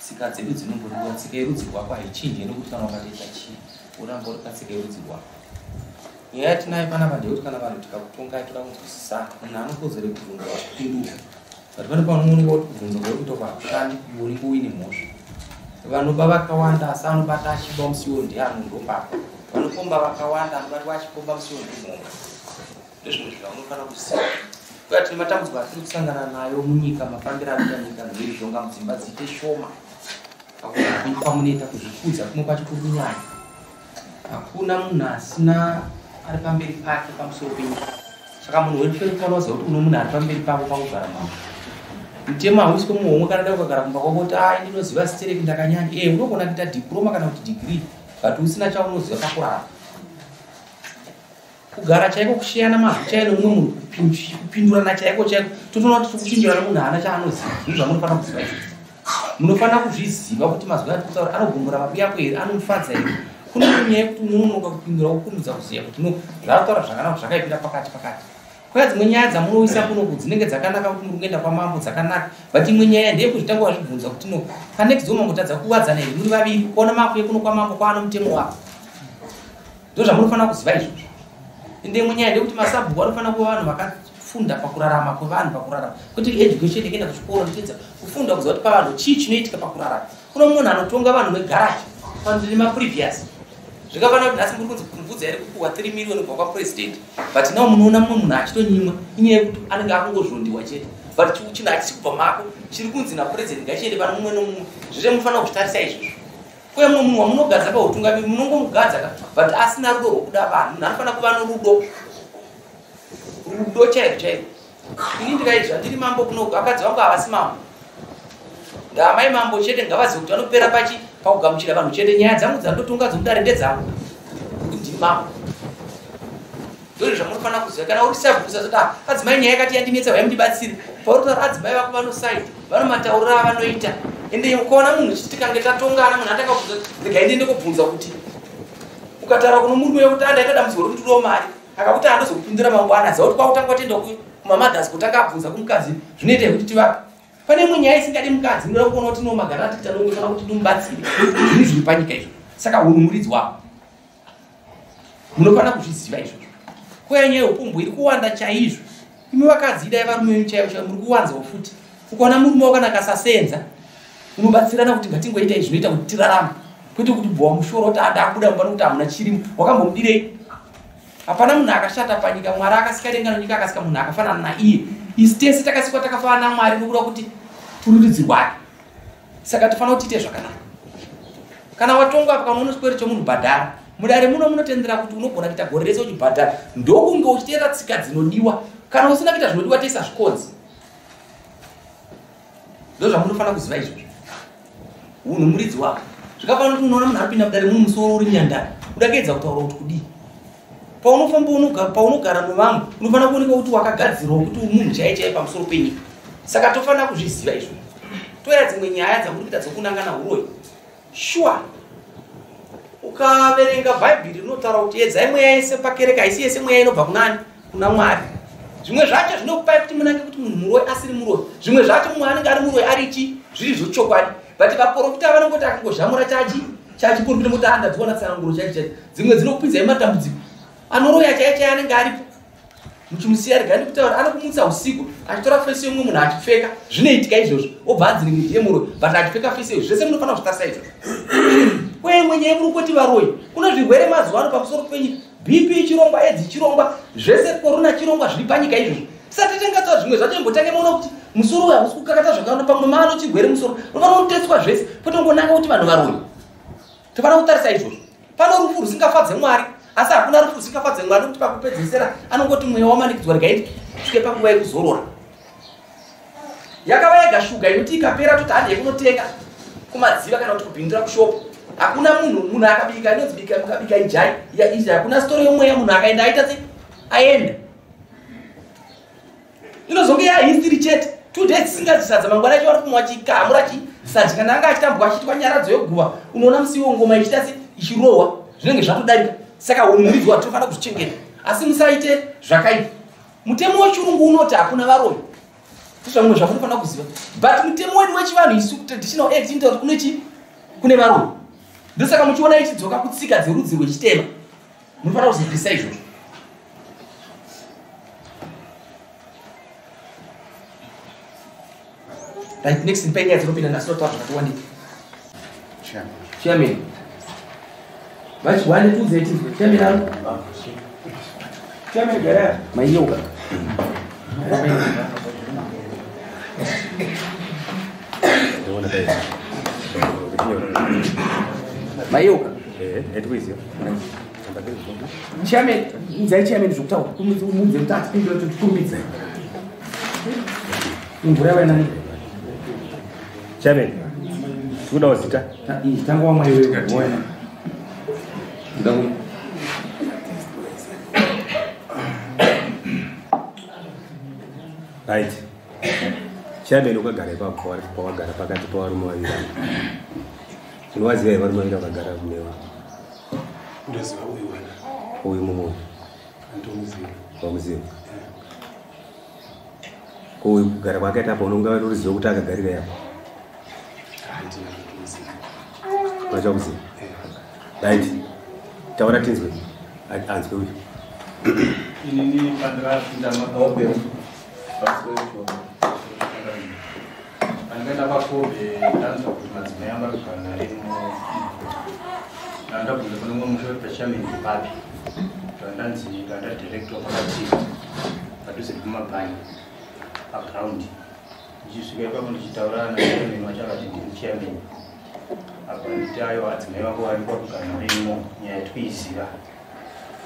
Tsika dzedu dzinombodiwa, tsika yerudzi rwako haichinje nekuti kana ukatoita chii uramba uri patsika yerudzi rwako. Nyaya yatinayo panapa ndeyekuti kana vanhu tikakutongai toda kunzwisisana, munhu anokodzero yekubvunza vachipindura, but pane paunooneka kuti kubvunza kwauri kuita kwakushandi iwe unenge uine mhosva. Vanoba vakawanda asi anobata achiba musiwo ndiye anondombapa, vanopomba vakawanda anobatwa achipomba musiwo ndimhonga. Ndozvimwe zvinhu zvamunofanira kuziva. Kuya tine matambudziko atiri kusangana nayo munyika, mafambiro anoita nyika, mhirizhonga mudzimba dziite shoma. Pamunoita kuzvikudza kumwe kwacho kuri kunyanya. Hakuna munhu asina ari pamberi pake pamusoro penyika. Saka munhu wese unofanira kuziva kuti uno munhu ari pamberi pako pakugara mambo. Mutemo hauiswe muhomwe kana dai ukagara kumba kwako kuti ai ndinoziva sitereki ndakanyanya. Unogona kuita diploma kana kuti degree but usina chaunoziva pakurara. Kugara chaiko kushiyana mazwi chaiyo nomumwe munhu, kupindurana chaiko chaiko, totoona kuti kupindurana munhu haana chaanoziva. Zvinhu zvamunofanira kuziva izvozvo. Munofanira kuzviziva kuti mazwi atiri kutaura anogumbura mabuya ako here, anomufadza here. Kune imwe nyaya yekuti unononoka kupindura wokurumidza kuziva kuti no zvaataura zvakanaka zvakaipira pakati pakati. Kwaya dzimwe nyaya dzamunoisa kunoku dzinenge dzakanaka kuti muri kuenda kwamambo dzakanaka, but imwe nyaya ndeyekuzvitanga wazvibvunza kuti no panext door mambotadza kuwadzana here muri vaviri, kuona makuye kuno kwamambo kwaano mutemo wako. Ndozvamunofanira kuziva izvozvo. Ende imwe nyaya ndeyekuti masabhuku anofanira kuva vanhu vakafunda pakurarama kwevanhu, pakurarama kwete education yekuenda kuchikoro ndichidza kufunda kuziva kuti pavanhu chii chinoitika pakurarama. Kuno munhu anotonga vanhu vegaraji pano tine maprevious zvikafanira kuti nhasi muri kunzi mvudzi yairi kupuhwa 3 million kubva kwapresident, but now munoona mumwe munhu achitonyimwa inyaya yekuti anenge akungozvondiwa chete, but chinhu hachisi kubva mako chiri kunzi napresident ngachiende pano mumwe nomumwe. Zvese munofanira kuzvitarisa izvozvo. Kwe mumwe munhu wamunogadza pautungamiri munongomugadza ka, but asina rudo rwokuda vanhu. Munhu anofanira kuva norudo, rudo chairwo chairwo. Ini ndikaizva ndiri mambo kuno, vakadzi vangu havasi mambo, ndaamai mambo chete. Ngavazive kuti vanopera pachi pakugamuchira vanhu chete. Nyaya dzangu dzandotonga dzomudare ndedzangu, kuti ndiri mambo. Ndozvo zvamunofanira kuziva. Kana uri sabhuku usazoti adzimai nyaya yakati yandinetsa vaimundibatsire. Pauri kutaura adzimai vako vanosaita, vanomataurira avanoita. Ende ukaona munhu chiti tikange tatongana munhu atanga kubvunza, regai ndiende kobvunza kuti ukataura kuno murume wekuti andaita dambudziko rekuti ndidiwo mari, akakuti andozokupindura mangwana, ziva kuti kwakutanga watenda kumamadhasi kutanga abvunza kumukadzi zvinoita yekuti tivape. Pane imwe nyaya isingadi mukadzi, inoda kuona kuti nomagara atiita nomwe kana kuti ndimubatsire. Zvinhu zviri panyika izvo. Saka hunhu muridzi wako. Munofanira kuzviziva izvozvo. Kwaya nyaya yeupombwe iri kuwanda chaizvo. Imi vakadzi idai varume venyu chaivo chaivo muri kuwanzawo futi. Ukaona murume wako kana akasasenza, unobatsirana kuti ngatingoitai zvinoita kuti tirarame. Kwete kuti bhowa mushoro kuti adakuda mumba nokuti hamuna chirimo. Wakambomudirei? Hapana munhu akashata panyika. Mwari akasika denga nenyika, akasika munhu akafanana naiye. Isu tese takasikwa takafanana naMwari nokuda kuti turi rudzi rwake. Saka tofanira kuti tiite zvakanaka. Kana watongwa apa kana unochikwere chomunhu bhadhara. Mudare muno munotendera kuti unogona kuita gore rese uchibhadhara, ndokunge uchiteera tsika dzinodiwa. Kana usina kuita zvinodiwa tese hazvikonzi. Ndozvamunofanira kuziva izvozvo. Unhu muridzi wako. Zvakafanana kuti unoona munhu aripinda mudare mune musoro uri nyandara. Udakedza kutaura kuti kudii. Paunofamba paunogara nevamwe unofanira kuonekwa kuti wakagadzirwa kuti munhu chaiye chaiye pamusoro penyika. Saka tofanira kuzviziva izvo. Toera dzimwe nyaya dzamuri kuita dzokunangana huroyi. Sure. Ukaverenga Bhaibheri rinotaura kuti edzai mweya yese pakereke, haisi yese mweya inobva kunani? Kuna Mwari. Zvimwe zvacho zvinokupai kuti munange kuti munhu muroyi asiri muroyi. Zvimwe zvacho mumwe anenge ari muroyi ari chi zviri zvochokwadi. But vaprofita vanongoti akangozhamura chachi chachiprofita moti andadziwana tsananguro chaicho chaicho. Dzimwe dzinokupinzai matambudziko. Anoroya chaiye chaiye anenge aripo. Muchimusiya regai ndikutaura anokumutsa usiku achitora fesi yemumwe munhu achipfeka. Zvinoitika izvozvo. Obva anzi ndinge ndiye muroyi but achipfeka fesi iyo. Zvese munofanira kuzvitarisa izvozvo. Kwemwe nyaya muri kungoti varoyi. Kune zvirwere mazuva ano pamusoro penyika. BP chirongwa, AIDS chirongwa, zvese corona chirongwa zviri panyika izvozvo. Tisati tatangatsa zvimwe zvacho imbotange maona kuti musoro uyu hausi kukakata zvakanaka pamwe maano chirwere musoro. Unofanira kutetswa zvese potongonanga kuti vanhu varoyi. Tofanira kutarisa izvozvo. Pano rufu rusingafadze Mwari, asi hakuna rufu rusingafadze Mwari nekuti pakupedzesera anongoti mweya wamanikidzwa regai tisvike panguva yekuzorora. Yakava yega shuga inoti ikapera toti handi yekunotenga kumadziva kana kuti kubhindura kushopu. Hakuna munhu akabika inonzi bika mukabika ijai ya izvi hakuna story yomweya munhu akaenda aita se aenda. Inozonge ya history chete. 2 days tisingazisadza mangwana acho vari kumwa chikamura chisadza kana anga achitambwa achiitwa nyaradzo yeguva unoona musi wengoma ichiita se ichirohwa zvinenge zvatodarika. Saka unhu tinofanira kuzvichengeta asi musaite zvakaipa. Mutemo wechirungu unoti hakuna varoyi. Ndizvo zvamunofanira kuziva. But mutemo wedu wechivanhu isu traditional act inotaura kuti kune chi kune varoyi. Ndosaka muchiona ichidzoka kutsika dzerudzi rwechitema. Munofanira kuzivisa izvozvo. Right, next in nyaya dzinopinda nhasi totaura zvakati wandei. Chairman. Vachigwane tiudze tinzwe. Chairman aro. Chairman gara. Maiyoka. Maiyoka. Chairman, udzai chairman zvokutaura. Muudze kuti atipindure kuti tikurumbidze. Imvura yava nani? Chairman, tikudawo zita. Tanga wamwa iwewe. Ndakuya. Right. Chairman ukagara ipapo pawagara pakati pavarume vaviri. Unovaziva here varume vaviri vakagara kunewe? Ndoziva uyu wena. Uyu mumwe. Ndomuziva. Wamuziva. Ko uyu kugara kwakaita apa unonga uruziva kuti akagarira yapo? Handina kutomuziva. Vachakuziva. Right. Taura tinzwe. Anzwe uyu. Inini pandakapinda makobe. Pandakaenda pakobe ndanzwa kuti madzimai anga kugara narimo. Ndandabvunza pane mumwe musha kuti pachairman papi. Ndanzi ndandadirector pakati padhuze pemabhangi paground. Ndichisvika ipapo ndichitaura nachairman wacho akati ndiri chairman. Apa nditi aiwa adzimai vako vari kwakugara narimo nyaya yatikuiziva.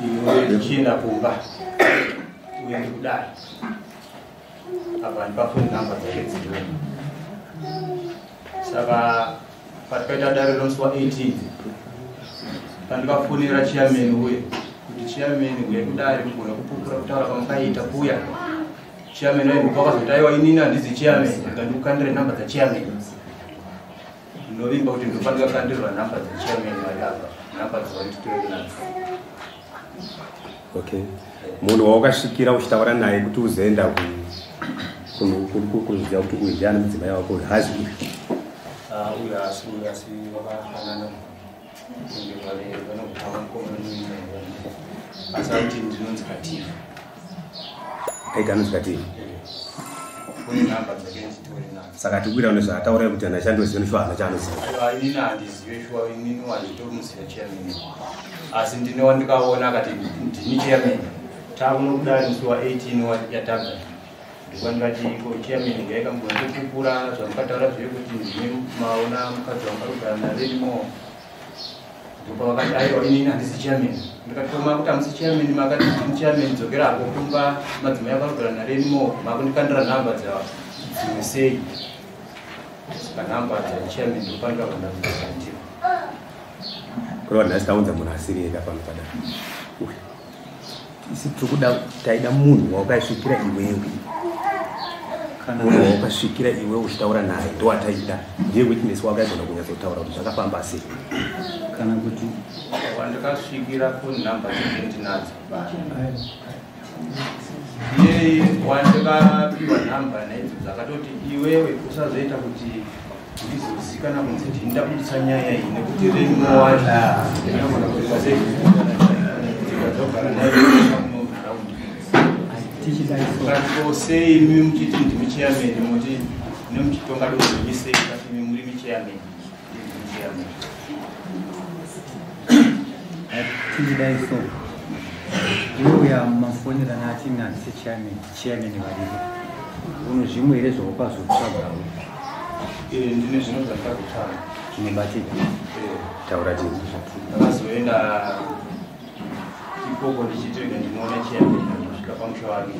Iwe ndichienda kumba uende kudare. Apa ndipafoni namba dzake dziripo. Saka patikaita dare romusi wa18 pandikafonera chairman uye kuti chairman uye kudare mugona kupupura kutaura kwamakaita kuya. Chairman wainhuka akazoti aiwa inini handizi chairman ndikandikukandira namba dzachairman. Ndinovimba kuti ndofanika kukandirwa namba dzachairman vari apa namba dzavanditori nadzo. Okay. Munhu wawakasvikira uchitaura naye kuti uzoenda kuziva kuti uyu ndiani mudzimai wako uyu hazi uyu. Uyu haasi uyu asi vakafanana kunge vanogama mukomana asi akuti ndinonzi Kativa. Aiti anonzi Kativa. Kune namba dzake ndichitori nadzo. Saka tikuita nezvaataura kuti ana chandoziva neshuwa haana chaanoziva. Aiwa inini handizive shuwa inini handitomuziva chairman. Asi ndine wandikaona akati ndini chairman. Takuno kudare musi wa18 yatabva. Ndikandikati ko chairman ngaika mugona kupupura zvamukataura zviye kuti ndine maona mukadzi wangu arikugara naRenimo. Ndopavakati aiwa inini handisi chairman. Ndikati makuti hamusi chairman makati ndini chairman dzokera hako kumba madzimai ako arikugara naRenimo makundikandira nhamba dzimwe sei. Panhamba dzachairman ndopanika vandabvunza. Kureva nhasi taunza munhu asiri ega pano padare. Uyu. Isi tiri kuda taida munhu wawakasvikira iwewe. Munhu wawakasvikira iwewe uchitaura naye ndowataida. Ndiye witness wakaigona kunyatsotaura kuti zvakafamba sei. Kana kuti wandakasvikira phone number dzenge ndinadzo. Iye wandakapiwa nhamba naidzo dzakatoti iwewe usazoita kuti ndizozikana kunzi ndini ndabudisa nyaya iyi nekuti renyu wacho ndinogona kuita sei tikadzogara naye munharaunda. Tichidai sei imi muchiti ndimi chairman muti nemuchitonga dozvenyu sei kati imi muri michairman ndimi chairman. Tichidai so iwe mafonera ati nandise chairman chairman varipo uno zvimwe here zvaukazotsvagawo? Ndine zvino zvandakazotsvaga zvinobatika. Taura chii? Ndakazoenda ikoko ndichitega ndinoona chairman ndosvika pamusha wake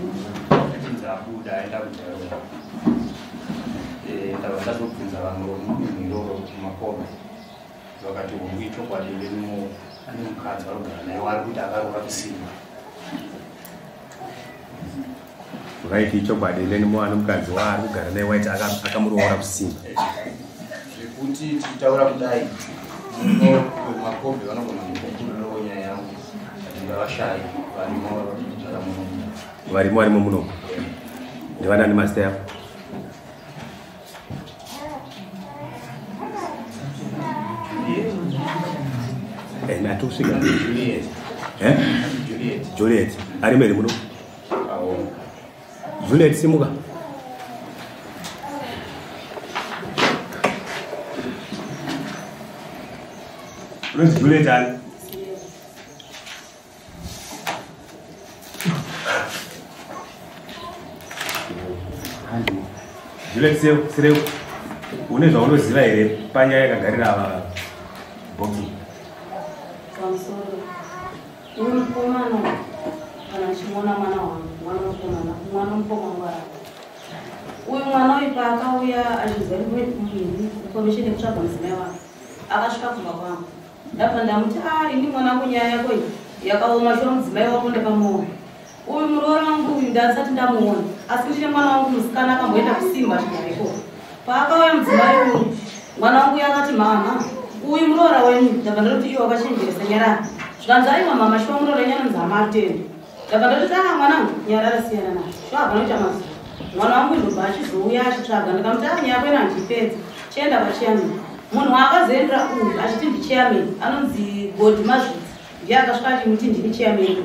achinzi abuda aenda kudharaunda. Ndabva ndazobvunza vamwe vomudunhu iroro kumakombe vakati hongu ichokwadi venimo ane mukadzi varikugara naye wari kuti akaroora kusimba. Vaiti ichokwadi lenimo ane mukadzi waari kugara naye waiti akamuroora kusimba. Zvekuti tichitaura kudai muno vemakombe vanogona kupupurirawo nyaya yangu ati ndavashayi varimo varikugara muno. Varimo varimo muno. Ndivanani mazita yavo? Atikusvika. Juliet. Juliet. Juliet. Arimo here muno? Juliet simuka. Unonzi Juliet ani? Juliet Sireu, une zvaunoziva here panyaya yakagarira bhoki? Pamusoro. Uyu mukomana kana ndichimuona mwana wangu, mwana mukomana, mwana mukoma wangu. Uyu mwana uyu paakauya achizwa information yekutsvaga mudzimai wake, akasvika kumba kwangu. Ndabva ndamuti ini mwanangu nyaya yako iyi yakaoma shuwa mudzimai wako ndakamuona. Uyu muroora wangu uyu ndasati ndamuona, asi ndine mwana wangu musikana akamboenda kusimba achigara ikoko. Paakauya mudzimai uyu, mwana wangu uyu akati mama, uyu muroora wenyu. Ndabva ndoti iwe wakachenjeresa nyarara. Zvikanzi aiwa mama shuwa muroora wenyu anonzi Amatendo. Ndabva ndoti mwanangu nyarara siyana nazvo. Shuwa hapana kuita mazuva. Mwana wangu ndobva achizouya achitsvaga ndikamuti nyaya yako ino handipedzi. Chienda kwachairman. Munhu waakazoendera uyu achiti ndichairman anonzi Godi Mazvidza. Ndiye akasvika achimuti ndini chairman.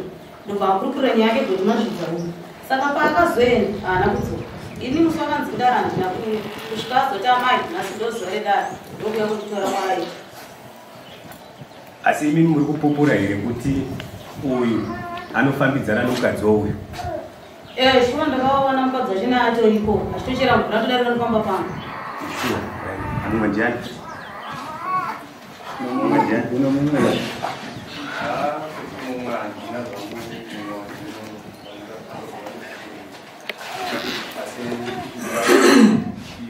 Ndobva akurukura nyaya yake Godi Mazvidza uyu. Saka paakazoenda haana kudzoka. Ini musi wakanzi kudaro handina kuuya. Kusvika azoti amai nhasi ndozuva redare ndokuuya kunditora kwaari. Asi imi muri kupupura here kuti uyu anofambidzana nomukadzi wouyu? Shuwa ndakaona mukadzi wachena atoriko achitochera mvura todarika ndofamba pano. Shuwa, mumwe ndiani? Mumwe ndiani? Uno mumwe. Mumwe handina zvangu asi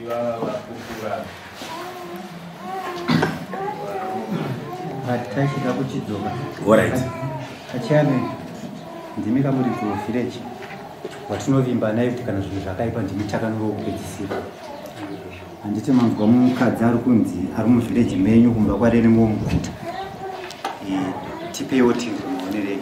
iva vapupura. But taichida kuchidzoka. Alright. Chairman, ndimi kamuridzi wevillage watinovimba naye kuti kana zvinhu zvakaipa ndimi takanova kupedzisira. Handiti manzwa mukadzi ari kunzi ari muvillage menyu kumba kwaRenimo muguta. Tipeiwo tinzwe maonerei.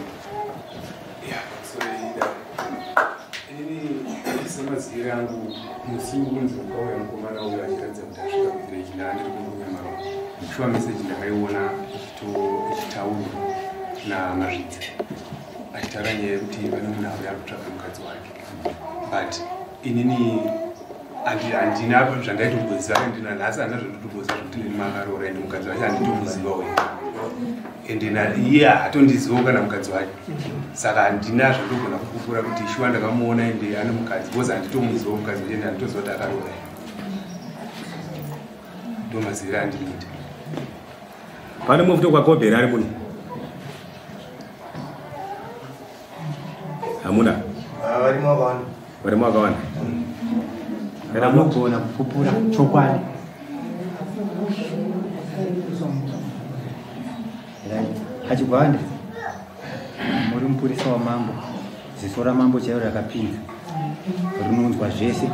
Inini semaziviro angu musi unzi ukauya mukomana uyu achiratidza kuti asvika kuvillage ndaandiri kungonyamarwa. Shuwa meseji ndakaiona ichitaurwa naMazvidza achitaura nyaya yekuti pane munhu auya kutsvaga mukadzi wake. But inini handina zvandaitomboziva ndina nhasi handina zvandotomboziva zvekuti neni makaroora ende mukadzi wacho handitomuzivawo ende iye hatondizivawo kana mukadzi wake. Saka handina zvandogona kupupura kuti shuwa ndakamuona ende ane mukadzi because handitomuzivawo mukadzi wacho ende handitoziva kuti akaroora. Ndomaziviro andinoita. Pane mumwe futi kwakobhera ari muno? Hamuna? Varimo vakawanda. Varimo vakawanda. Vanogona kupupura chokwadi. Achigwande muri mupurisa wamambo, ziso ramambo chairo rakapinza rinonzwa zvese,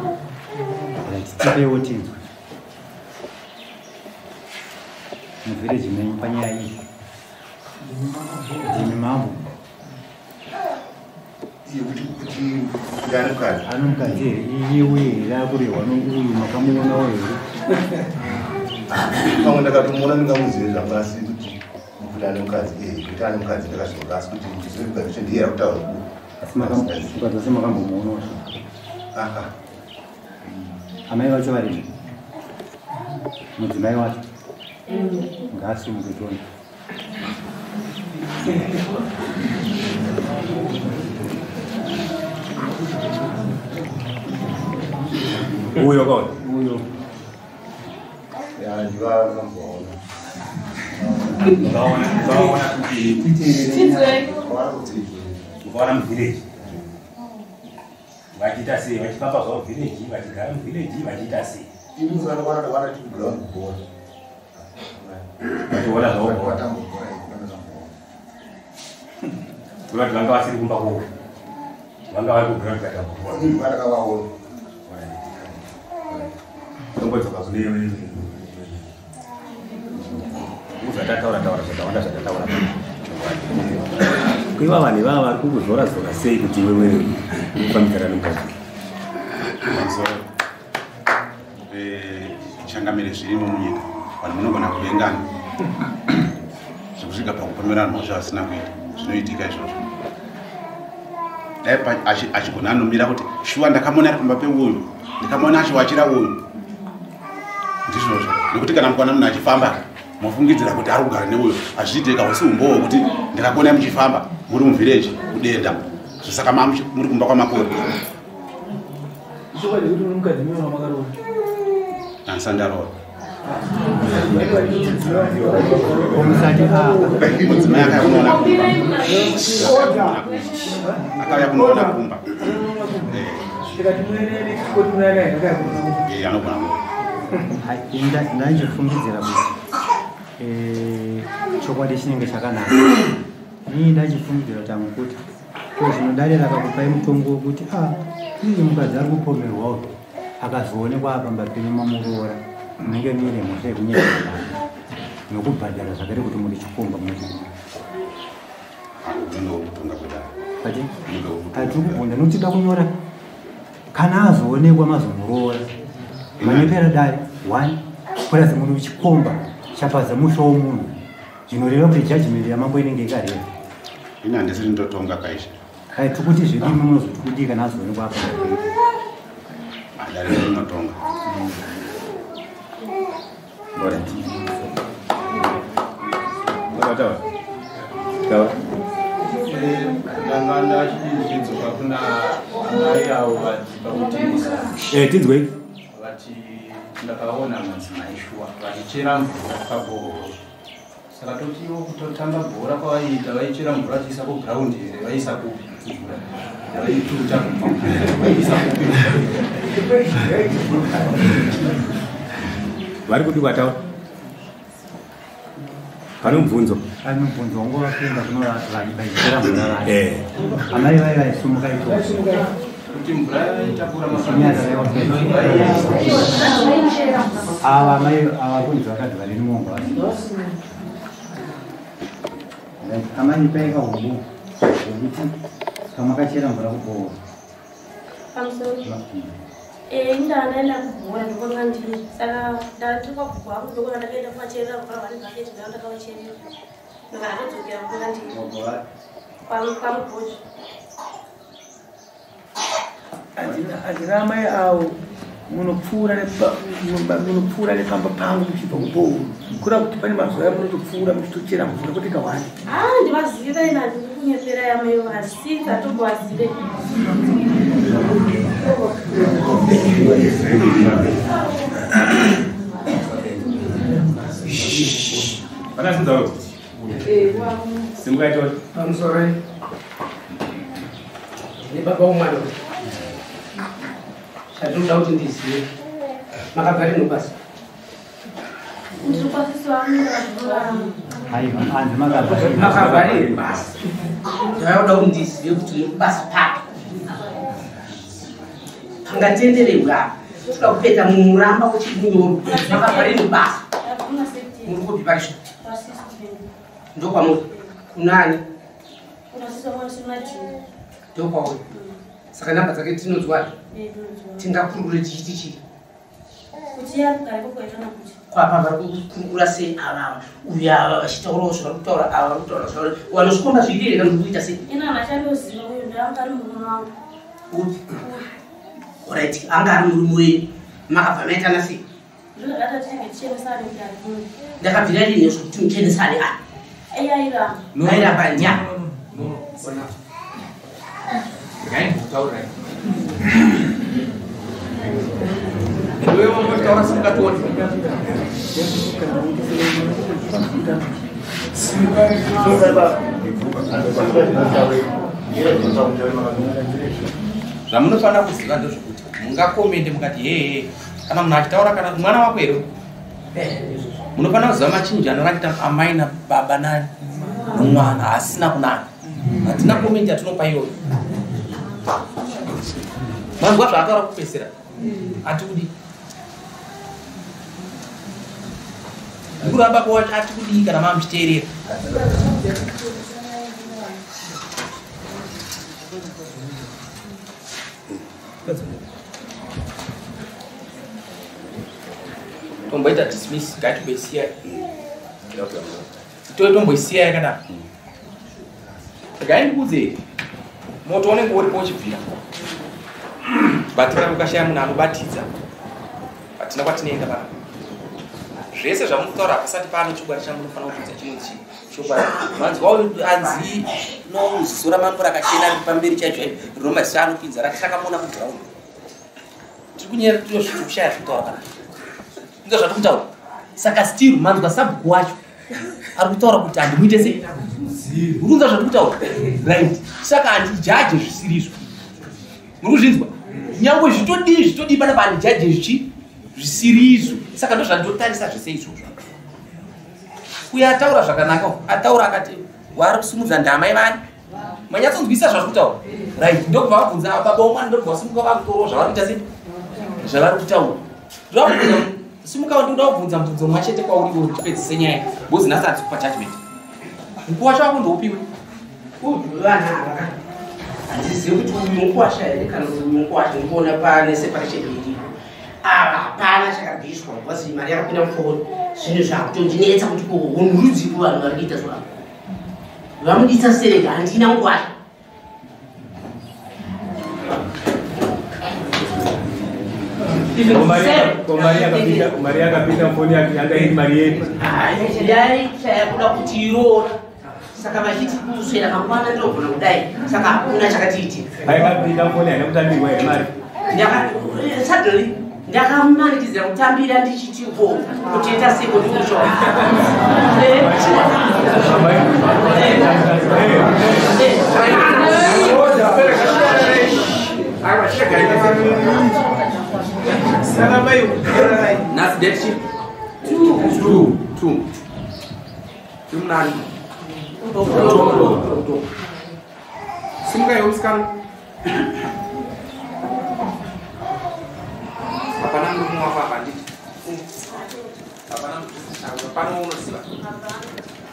ratitipewo tinzwe muvhireji menyu panyaya iyi. Ndimi mambo. Ano mukadzi here? Iye uye here akurehwa nouyu makamuonawo here? Pamwe ndakatomuona ndingamuzive zvangu, asi kuti kuti ane mukadzi, kuti ane mukadzi ndakazoka, asi kuti ndizive mukadzi wacho ndiye akutaura. Asi mukadzi wase makambomuonawo? Amai vacho varipi? Mudzimai wacho ngaasimuke tione. Uyo kaona? Uyo. Ya ndivakamboona. Ukaona kuti ukaona muvhireji vachiita sei, vachifamba zvavo vhireji, vachigara muvhireji, vachiita sei? Vachiona zvavo bhora. Kureva kuti vanga vasiri kumba kwavo, vanga vari kuground vatamba bhora. Tombodzoka kune zvatataura taura zvakawanda zvatataura. Kuiva vanhu ivava vari kukuzora zora sei kuti iwewe unofambidzana nomukadzi? Pamusoro changamire, zvirimo munyika, vanhu munogona kuvengana zvekusvika pakupomerana mhosva vasina kuita. Zvinoitika izvozvo. Dai achigona anomira kuti shuwa ndakamuona ari pamba peuyu, ndikamuona achiwachira uyu, ndizvozvo. Nekuti kana mukaona munhu achifamba mofungidzira kuti ari kugara neuyo, hazviiteka. Husi umbowo kuti ndikakuonai muchifamba muri muvhireji kudenda, saka muri kumba kwamakore. Ichokwadi kuti uri mukadzi mumwe wamakaroora? Handisandaroora. Musati Mudzimai akauya kunoona kumba, akauya kunoona kumba. Tikati muenene kuti munaye akauya kunoona kumba. Anogona kuona. Ndachifungidzira kuti chokwadi chinenge chakanaka. Inini ndachifungidzira kuti amukuti ko zvino dare rakakupai mutongo wekuti iye mukadzi ari kupomerwawo akazoonekwa pamba penyu mamuroora, munenge muine mhosva yekunyepera vanhu nokubhadhara zvakare kuti muri chikomba muri. Kutonga kwedare. Ati hatiri kubvunza nokuti da kunyora kana azoonekwa mazomuroora manyepera dare 1 plus muri chikomba chapadza musha womunhu, zvinoreva kuti judgment yamambo inenge ikareva. Ini handisiri ndotonga kaisha. Kai tikuti zvedimi munozoti kudii kana azoonekwa apa? Dare rinotonga. Alright. Taura. Taura. Ndanga ndachidzoka kuna amai avo vati pakutengesa. Tinzwei. Vati ndakaona madzimai shuwa vachichera mvura pabhohoro, saka totiwo kutotamba bhora kwavaiita vaichera mvura vachiisa kugiraundi here? Vaiisa kupi mvura yavaituta? Vaiisa kupi? Vari kuti kwataura pane mubvunzo. Pane mubvunzo wangu vakuenda kuno vaichera mvura vacho, amai vai vaisumuka ikoko Kuti mvura yavaitakura ava amai ava kunzi vakadzi vane muongo vacho. Amai, paika humbu hwekuti pamakachera mvura kubhohoro. Pamusoro. Inda ndaenda kubhora ndokanga ndiri, saka ndati kwabhugwa hangu ndokona ndakaenda kuvacherera mvura vane bhaketi ndao ndakavacherera, ndokana ndadzokera kukonga ndiri pamubhoji. Handina amai avo munopfuura nepamba pangu muchibva kubhohoro, kureva kuti pane mazuva amunotopfuura muchitochera mvura kuti kawani? Ah, ndivaziva ina, ndiri kunyepera yamaivo, asi atombovazive. Vanasinza wewe. Simukai tore. Pamusoro nebaba womwana, chandinoda kuti ndizive, makabva rino basa? Ndiri kwasisi vangu ndakazvora. Aiwa, anzi makabva. Makabva rini basa? Ndauda kuti ndizive kuti muri basa papi. Pangatendererwe apa. Toda kupeta muramba wechimunyoro. Makabva rini basa? Muri kupi pacho? Ndokwamuri. Kunani? Ndokwauri. Saka namba dzake tinonzwa. Tingakurukure tichiti chii? Kwapa vari kukurukura sei ava uyu ava vachitaurawo zvavari kutaura ava vari kutaura zvavari vanozvikomba zviiri here kana kuti kuita sei? Upi? Alright, anga ari murume wenyu makabva maitana sei? Ndakabvira rini zvekuti muchenesane a? Airamba nya. Ngaimbotaurirai. Iwe wambotaura singationi. Zvamunofanira kuziva ndezvekuti mungakomende mukati hehe kana munhu achitaura kana mwana wako here munofanira kuziva machinji anorakita amai nababa nomwana asina kunaka. Hatina komenti yatinopa iyoyo. Manzwa zvaataura kupesera atikudii ndikuramba kwacho atikudii kana mamuchiteerera. Tomboita dismiss ngatiboisiya tomboisiya yakadaro. Regai ndikuudze moto unenge uripo uchibvira but kana ukashaya munhu anobatidza hatina kwatinoenda pana zvese zvamukutaura hapasati pano chokwadi chamunofanira kuudza chinonzi chokwadi. Manzwa anzi noziso ramambo rakachena riri pamberi chaicho rinomaziso anopinza rakamuona kuground. Tiri kunyera tiri kushaya zvekutaura kana inga zvatiri kutaura. Saka still manzwa sabhuku wacho ari kutaura kuti handimuite sei uri kunzwa zvatiri kutaura right. Saka handijaje zvisiri izvo muri kuzvinzwa nyangwe zvitodii zvitodii panapa handijaje zvichi zvisiri izvo. Saka ndozvandotarisa zvese izvozvo. Uye ataura zvakanaka ataura akati wari kusimudza ndama ivani manyatsonzwisa zvazviri kutaura right. Ndokubva vabvunza baba womwana ndokubva vasimuka vakutorawo zvavari kuita sei zvavari kutaura. Ndokubvunza simuka ndinoda kubvunza mubvunzo mumwe chete kwauri iwe kuti tipedzise nyaya because nhasi handisi kupa judgment. Mukuwasha wako ndoupiwe. Vana ava handizivi kuti uyu mukuwasha here kana kuti uyu mukuwasha ndikuona pane separation iripo. Ava hapana chakabviswa because mari yakapinda mufoni zvinhu zvakutondinetsa kuti ko hunhu rudziko vanhu vari kuita so ava vamudisa serega handina mukuwasha. Mari yakapinda mufoni yake yanga iri mari yedu. Ndaishaya kuda kuti iroora saka vachiti kuswera mangwana ndinogona kudai saka hakuna chakatiitika. Yakapinda mufoni haina kutambirwa here mari? Suddenly ndakamanikidzira kutambira ndichiti ko kutiita seko ndikusho. Nhasi date chi? 2 2 tiri munani simuka iwe musikana hapana murume wako apa handiti hapana hapana unoziva.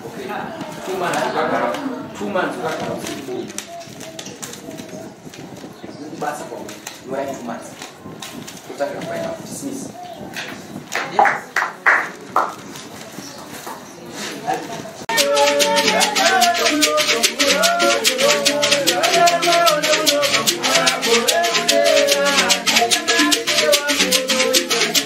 Okay, 2 months ukagara 2 months ukagara usiku kubasa kwauri nyora 2 months totangira final dismiss. Yes.